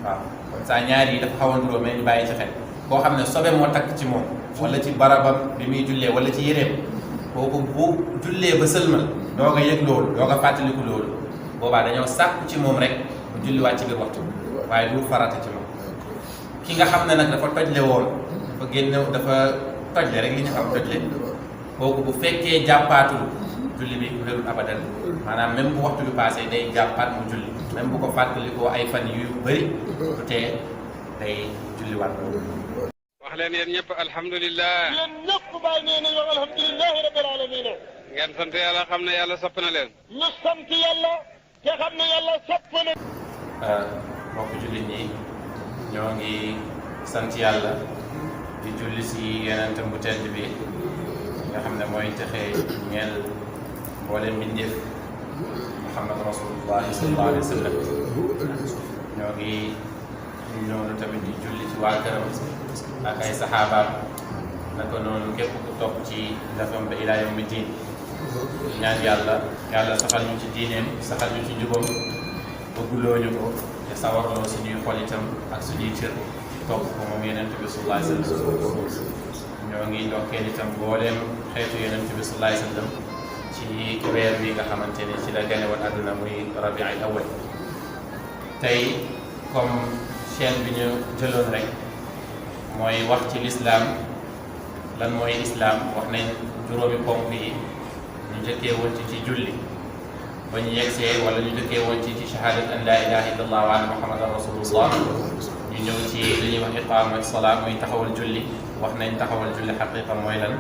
waaw kon saa ñaar yi dafa xaw a nduróo mais ñu bàyyi ci xel koo xam ne sobe moo takk ci moom wala ci barabam bi muy jullee wala ci yéreem kooku bu jullee ba sëlmal doo nga yëg loolu doo nga fàttaliku loolu boobaa dañoo sàkku ci moom rek mu julliwaat ci biir waxtu waaye du farata ci moom ki nga xam ne nag dafa tojle woon dafa génn dafa tojle rek li ñu xam tojle kooku bu fekkee jàppaatul julli bi wérul abadan maanaam même bu waxtu bi passé day jàppaat mu julli même bu ko fàttalikoo ay fan yu bëri du tee day julliwaat wax leen yéen ñëpp alhamdulilah. yéen ñëpp bàyyi nee nañu alhamdulilah rabbil alamin. ngeen sant yàlla xam ne yàlla sopp na leen. ñu sant yàlla te xam ne yàlla sopp na. mbokk jullit ñi ñoo ngi sant yàlla di julli si yonentam bu tedd bi nga xam ne mooy texe ñeel mboolem mbindeef Muhammad rasulullahi sallallahu alayhi wa sallam ñoo ngi noonu tamit di julli ci waa këram ak ay saxaabaam naka noonu képp ku topp ci dafam ba ilaa yawmi diin ñaan yàlla saxal ñu ci diineem saxal ñu ci njubam bëgguloo ñu ko te sawarloo suñuy xol itam ak suñuy cër topp ko moom yonent bi sallallahu alayhi wa sallam ñoo ngi ndokkeel itam mbooleem xeetu yonent bi sallallahu alayhi wa sallam ci weer bi nga xamante ni ci la gane woon àdduna muy rabiul awwal tey comme chaîne bi ñu jëloon rek mooy wax ci lislaam lan mooy islaam wax nañ juróomi ponk yi ñu njëkkee woon ci julli ba ñu yegsee wala ñu njëkkee woon ci shahadat an la ilaha illallah wa anna muhammadan rasulullah ñu ñëw ci li ñuy wax iqaam ak salaat muy taxawal julli wax nañ taxawal julli xaqiqa mooy lan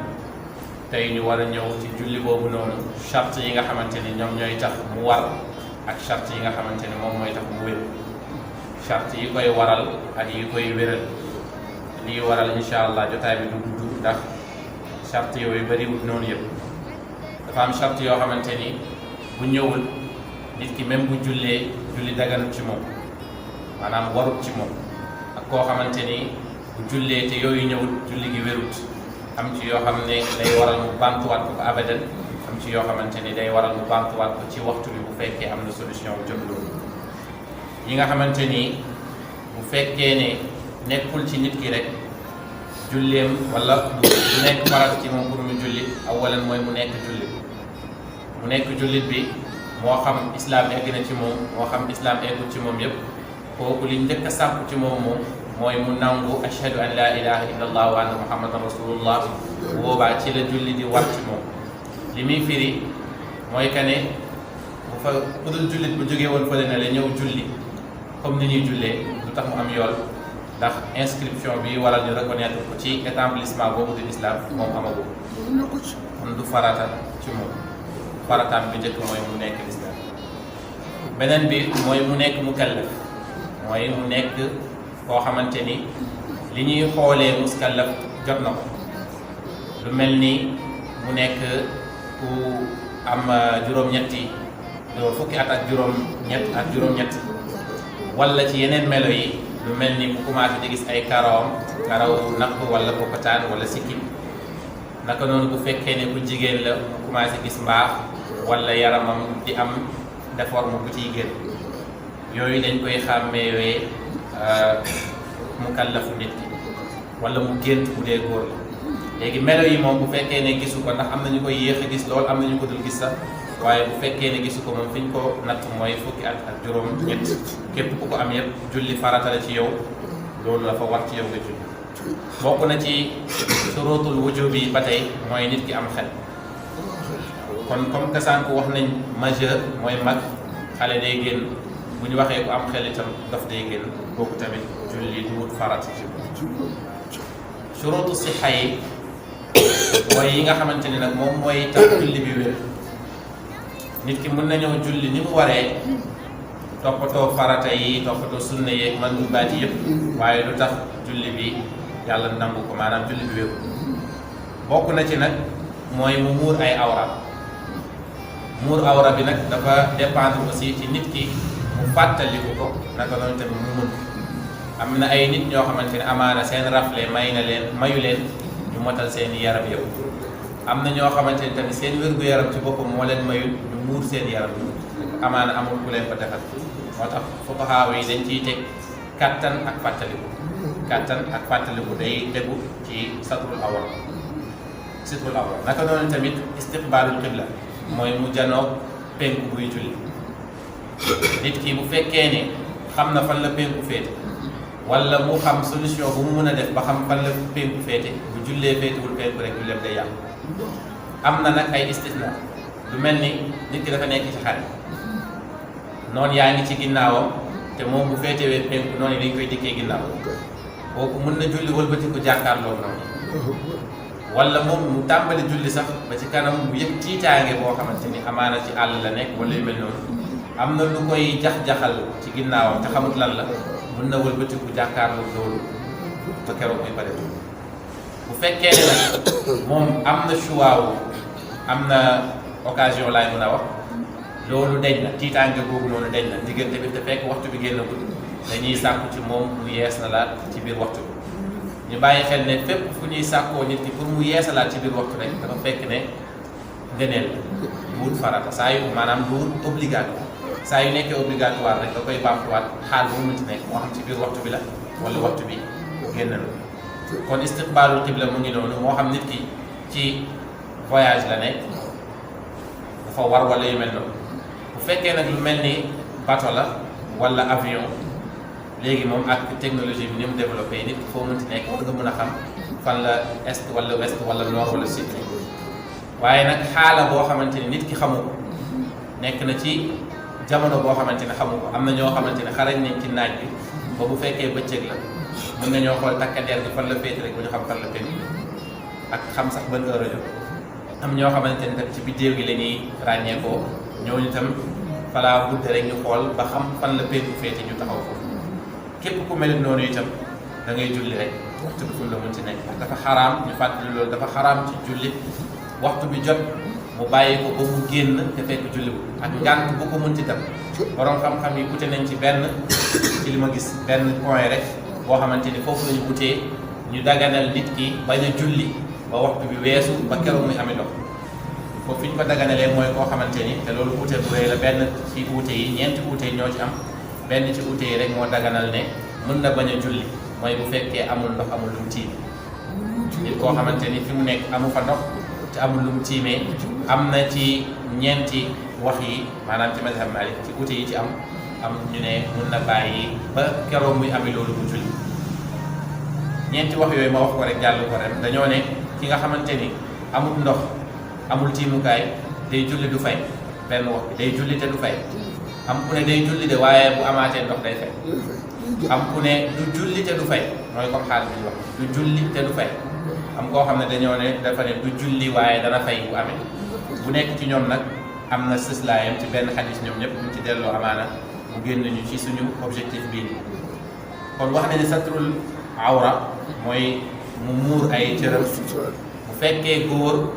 tey ñu war a ñëw ci julli boobu noonu charte yi nga xamante ni ñoom ñooy tax mu war ak charte yi nga xamante ni moom mooy tax mu wér charte yi koy waral ak yi koy wéral lii waral incha allah jotaay bi du gudd ndax charte yooyu bariwul noonu yëpp dafa am charte yoo xamante ni bu ñëwul nit ki même bu jullee julli daganut ci moom maanaam warut ci moom ak koo xamante ni bu jullee te yooyu ñëwul julli gi wérut am ci yoo xam ne day waral mu bantuwaat ko abadan am ci yoo xamante ni day waral mu bantuwaat ko ci waxtu bi bu fekkee am na solution bu jëm loolu yi nga xamante ni bu fekkee ne nekkul ci nit ki rek julleem wala du nekk farat ci moom pour mu julli awalan mooy mu nekk jullit bi moo xam islam egg na ci moom moo xam islam eggul ci moom yépp kooku li njëkk a sàkku ci moom mooy mu nangu ashhadu an la ilaha illallah wa anna muhammadan rasulullah boobaa ci la julli di war ci moom li muy firi mooy que ne bu fa ku dul jullit bu jógee woon fële na la ñëw julli comme ni ñuy jullee lu tax mu am yool ndax inscription bi waral ñu reconnaître ko ci établissement boobu de l'islam moom amagul kon du farata ci moom farataam bi njëkk mooy mu nekk l'islam beneen bi mooy mu nekk mukallaf mooy mu nekk koo xamante ni li ñuy xoolee muskallaf jot na ko lu mel ni mu nekk ku am fukki at ak juróom-ñett wala ci yeneen melo yi lu mel ni mu commencé di gis ay karaw naq wala popataan wala sikkim naka noonu bu fekkee ne ku jigéen la mu commencé gis mbaax wala yaramam di am déforme bu ciy génn yooyu dañ koy xàmmeewee mukallafu nit ki wala mu gént bu dee góor la léegi melo yi moom bu fekkee ne gisu ko ndax am na ñu koy yéex a gis lool am na ñu ko dul gis sax waaye bu fekkee ne gisu ko moom fi ñu ko natt mooy fukki at ak juróom-ñett képp ku ko am yëpp julli farata la ci yow loolu dafa war ci yow nga julli bokk na ci surutul wujub yi ba tey mooy nit ki am xel kon comme que sànq wax nañ majeur mooy mag xale day génn bu ñu waxee ku am xel itam daf day génn kooku tamit julli du wut farata ci surutu sixa yi mooy yi nga xamante ni nag moom mooy tax julli bi wér nit ki mën na ñëw julli ni mu waree toppatoo farata yi toppatoo sunna yeeg man du baati yëpp waaye lu tax julli bi yàlla nangu ko maanaam julli bi wér bokk na ci nag mooy mu muur ay awra muur awra bi nag dafa dépendre aussi ci nit ki mu fàttaliku ko naka noonu tamit mu mun am na ay nit ñoo xamante ne amaana seen rafle mayu leen ñu motal seen yaram yëpp am na ñoo xamante ne tamit seen wér-gu-yaram ci boppam moo leen mayul ñu muur seen yaram amaana amul ku leen ko defal moo tax fuqahaa yi dañ ciy teg kàttan ak fàttaliku day tegu ci satrul awra naka noonu tamit istiqbaalul qibla mooy mu janoog penku buy julli. nit ki bu fekkee ne xam na fan la penku féete wala mu xam solution bu mu mën a def ba xam fan la penku féete bu jullee féetewul penku rek julleem day yàqu. am na nag ay istisna lu mel ni nit ki dafa nekk ci xare noonu yaa ngi ci ginnaawam te moom bu féetewee penku noonu dañ koy dikkee ginnaaw kooku mën na julli wëlbati ko jàkkaarloo noonu wala moom mu tàmbali julli sax ba ci kanam mu yëg tiitaange boo xamante ni amaana ci àll la nekk wala yu mel noonu am na lu koy jax-jaxal ci ginnaawam te xamut lan la mën na wëlbati ko jàkkaarloo loolu ba keroog muy pare bu fekkee ne nag moom am na choix am na occasion laay mën a wax loolu deñ na tiitaange boobu noonu deñ na diggante bi te fekk waxtu bi génnagul dañuy sàkku ci moom mu yees na laat ci biir waxtu bi ñu bàyyi xel ne fépp fu ñuy sàkkoo nit ki pour mu yeesalaat ci biir waxtu rek dafa fekk ne ngëneel lu wut farata saa yu maanaam lu wut obligatoire saa yu nekkee obligatoire rek da koy bamtuwaat xaal bu mu mënti nekk moo xam ci biir waxtu bi la wala waxtu bi génn na kon istiqbaalul qibla mu ngi noonu moo xam nit ki ci voyage la nekk dafa war wala yu mel noonu bu fekkee nag lu mel ni bateau la wala avion léegi moom ak technologie bi ni mu développé nit foo mënti nekk nga mën a xam fan la est wala ouest wala nord wala sud waaye nag xaala boo xamante ni nit ki xamu ko nekk na ci jamono boo xamante ne xamu ko am na ñoo xamante ne xarañ nañ ci naaj bi ba bu fekkee bëccëg la mën nañoo xool takkandeer bi fan la féete rek bu ñu xam fan la féete ak xam sax ban heure la am ñoo xamante ne tam ci biddéew gi la ñuy ràññeekoo ñooñu tam falaa budde rek ñu xool ba xam fan la féete ñu taxaw foofu képp ku mel noonu itam da ngay julli rek waxtu bi fu la mën ci nekk dafa xaraam ñu fàttali loolu dafa xaraam ci julli waxtu bi jot mu bàyyi ko ba mu génn te fekk julli bu ak ngànt bu ko mën ci tam borom xam-xam yi wute nañ ci benn ci li ma gis benn point rek boo xamante ni foofu la ñu wutee ñu daganal nit ki bañ a julli ba waxtu bi weesu ba keroog muy amee ndox foofu fi ñu ko daganalee mooy koo xamante ni te loolu wute bu rëy la benn ci wute yi ñeenti wute yi ñoo ci am benn ci ute yi rek moo daganal ne mën na bañ a julli mooy bu fekkee amul ndox amul lu mu tiim nit koo xamante ni fi mu nekk amu fa ndox te amul lu mu tiimee am na ci ñeenti wax yi maanaam ci mazhab Maalik ci ute yi ci am ñu ne mën na bàyyi ba keroog muy amee loolu bu julli ñeenti wax yooyu ma wax ko rek jàll ko ren dañoo ne ki nga xamante ni amul ndox amul tiimukaay day julli du fay benn wax bi day julli te du fay am ku ne day julli de waaye bu amaatee ndox day fay am ku ne du julli te du fay mooy comme xaal bi ñu wax du julli te du fay am koo xam ne dañoo ne dafa ne du julli waaye dana fay bu amee bu nekk ci ñoom nag am na sëslaayam ci benn xadis ñoom ñëpp ñu ci delloo amaana mu génn ñu ci suñu objectif bii nii kon wax nañu satrul awra mooy mu muur ay cëram bu fekkee góor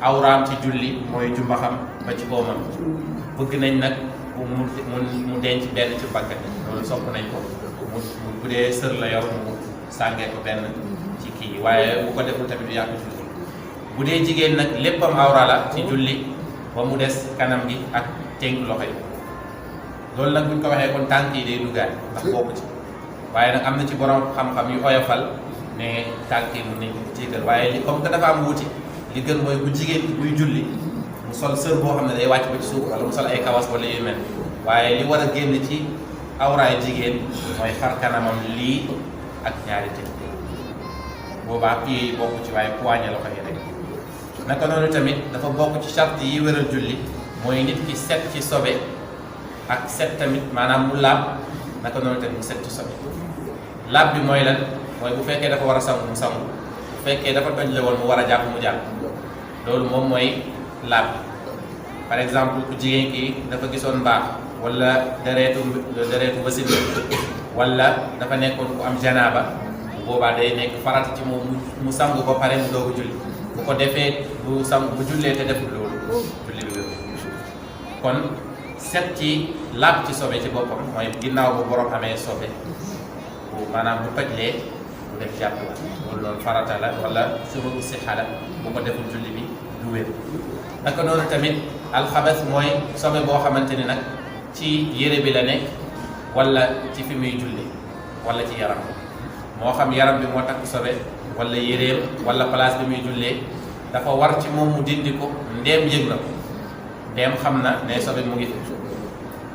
awraam ci julli mooy jumbaxam ba ci boomam bëgg nañ nag mu denc benn ci bakkan loolu sopp nañ ko mu bu dee sër la yor mu sàngee ko benn ci kii waaye bu ko deful tamit du yàq julli bu dee jigéen nag léppam awra la ci julli ba mu des kanam gi ak tënk loxo yi loolu nag buñ ko waxee kon tànk yi day duggaat ndax bokku ci waaye nag am na ci borom xam-xam yu oyofal ne tànk yi mun nañ ko tiital waaye li comme que dafa am wuti li gën mooy bu jigéen bi buy julli mu sol sër boo xam ne day wàcc ba ci suuf wala mu sol ay kawas wala yu mel waaye li war a génn ci awraay jigéen mooy xar kanamam lii ak ñaari tëj boobaa pieds yi bokk ci waaye poignée loxo yi rek naka noonu tamit dafa bokk ci charte yi wéral julli mooy nit ki set ci sobe ak set tamit maanaam mu laab naka noonu tamit mu set ci sobe laab bi mooy lan mooy bu fekkee dafa war a sangu mu sangu bu fekkee dafa toj la woon mu war a jàpp mu jàpp loolu moom mooy laab bi par exemple ku jigéen ki dafa gisoon mbaax wala dereetu wasin wala dafa nekkoon ku am janaaba bu boobaa day nekk farata ci moom mu sangu ba pare mu doog a julli bu ko defee bu sangu bu jullee te deful loolu julli bi wér kon set ci laab ci sobe ci boppam mooy ginnaaw bu borom amee sobe bu maanaam bu tojlee bu def jàpp la loolu noonu farata la wala shurutu sixa la bu ko deful julli bi du wér naka noonu tamit alxabas mooy sobe boo xamante ni nag ci yére bi la nekk wala ci fi muy julli wala ci yaram moo xam yaram bi moo takk sobe wala yéreem wala place bi muy jullee dafa war ci moom mu dindi ko ndeem yëg na ko ndeem xam na ne sobe mu ngi fi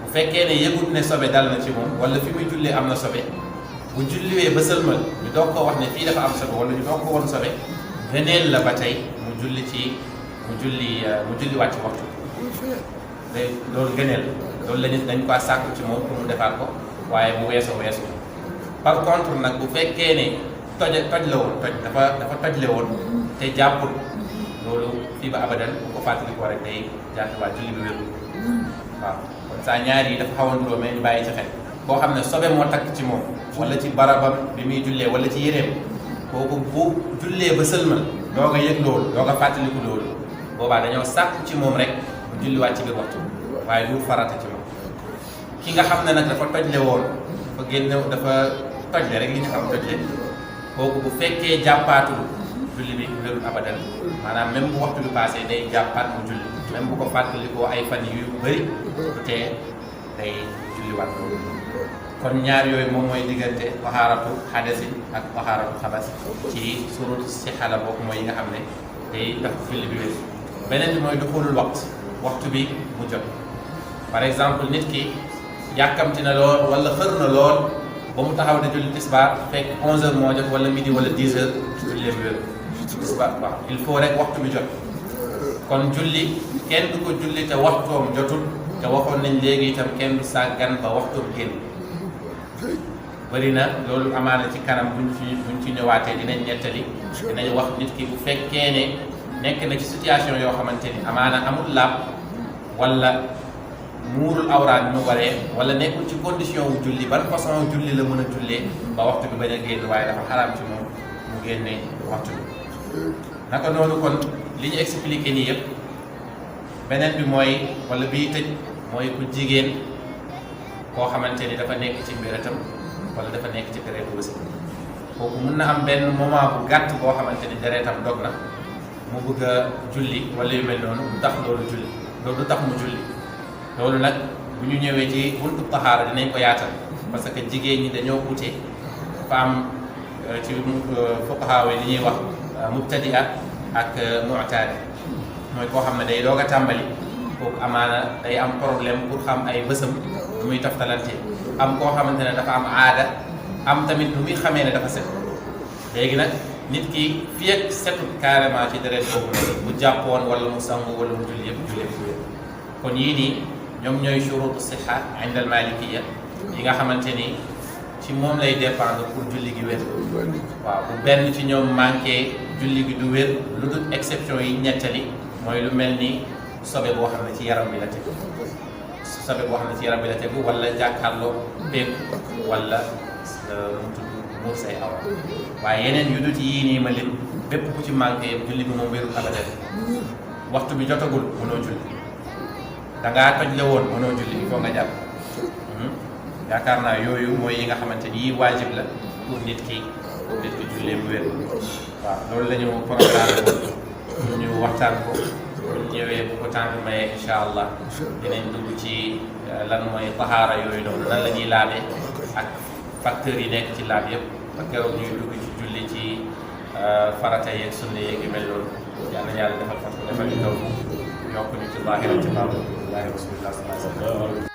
bu fekkee ne yëgut ne sobe dal na ci moom wala fi muy jullee am na sobe bu julliwee ba sëlmal ñu doog ko wax ne fii dafa am sobe wala ñu doog ko woon sobe gëneel la ba tey mu julli wàcc waxtu loolu gëneel loolu la nit dañ ko sàkku ci moom pour mu defaat ko waaye bu weesu par contre nag bu fekkee ne toj la woon dafa tojle woon te jàppul loolu fii ba abadan bu ko fàttali ko rek day jàppiwaat julli bi wéru waaw kon saa ñaar yi dafa xaw a nduróo mais ñu bàyyi ci xel koo xam ne sobe moo takk ci moom wala ci barabam bi muy jullee wala ci yéreem kooku bu jullee ba sëlmal doo nga yëg loolu doo nga fàttaliku loolu boobaa dañoo sàkku ci moom rek mu julliwaat ci biir waxtu waaye du farata ci moom ki nga xam ne nag dafa tojle woon dafa tojle rek li ñu xam tojle kooku bu fekkee jàppaatul julli bi wérul abadan maanaam même bu waxtu bi passé day jàppaat mu julli même bu ko fàttalikoo ay fan yu bëri du tee day julliwaat loolu kon ñaar yooyu moom mooy diggante tahaaratu xadasin ak tahaaratu xabas ci surut si xala boobu mooy yi nga xam ne day tax julli bi wér beneen bi mooy duxulul waxtu bi mu jot par exemple nit ki yàkkamti na lool wala xër na lool ba mu taxaw di julli tisbaar fekk 11h moo jot wala midi wala 10h julli bi wér tisbaar waaw il faut rek waxtu bi jot kon julli kenn du ko julli te waxtoom jotul te waxoon nañ léegi itam kenn du sàggan ba waxtoom génn bëri na loolu amaana ci kanam buñ ci ñëwaatee dinañ nettali dinañ wax nit ki bu fekkee ne nekk na ci situation yoo xamante ni amaana amul laab wala muurul awraat ñu waree wala nekkul ci condition wu julli ban façon julli la mën a jullee ba waxtu bi bañ a génn waaye dafa xaraam ci moom mu génne waxtu bi naka noonu kon li ñu expliqué nii yëpp beneen bi mooy wala bii tëj mooy ku jigéen koo xamante ni dafa nekk ci mbiratam wala dafa nekk ci période aussi kooku mun na am benn moment bu gàtt boo xamante ni deretam dog na mu bëgg a julli wala yu mel noonu du tax loolu julli loolu du tax mu julli loolu nag bu ñu ñëwee ci buntu taxaara dinañ ko yaatal parce que jigéen ñi dañoo ute dafa am ci fuqahaa yi li ñuy wax mubtadi'a ak mu'taada mooy koo xam ne day doog a tàmbali kooku amaana day am problème pour xam ay bësam lu muy taftalante am koo xamante ne dafa am aada am tamit lu muy xamee ne dafa set léegi nag nit ki fii ak setut carrément ci deret boobu noonu bu jàppoon wala mu sangu wala mu julli yëpp julli kon yii nii ñoom ñooy shurutu siha inda al malikiya yi nga xamante ni ci moom lay dépendre pour julli gi wér waaw bu benn ci ñoom manqué julli gi du wér lu dul exception yi ñettali mooy lu mel ni sobe boo xam ne ci yaram bi la tegu wala jàkkaarloo pépp wala mu tudd muur say awra waaye yeneen yu dut yii nii ma lim bépp ku ci manqué julli bi moom wérul abadan waxtu bi jotagul mënoo julli dangaa toj la woon mënoo julli il faut nga jàpp yaakaar naa yooyu mooy yi nga xamante ni yii waajib la pour nit ki jullee mu wér waaw loolu la ñu programme woon ñu waxtaan ko bu ñëwee bu ko temps bi mayee incha allah dinañ dugg ci lan mooy tahaara yooyu noonu nan la ñuy laabee ak facteurs yi nekk ci laab yëpp ba keroog ñuy dugg ci julli ci farata yeeg sunna yeeg yu mel loolu yal na yàlla defal ñu taw yokk ñu ci zaahira ci baabu wallaahi rasulillah sallallahu alayhi wa sallam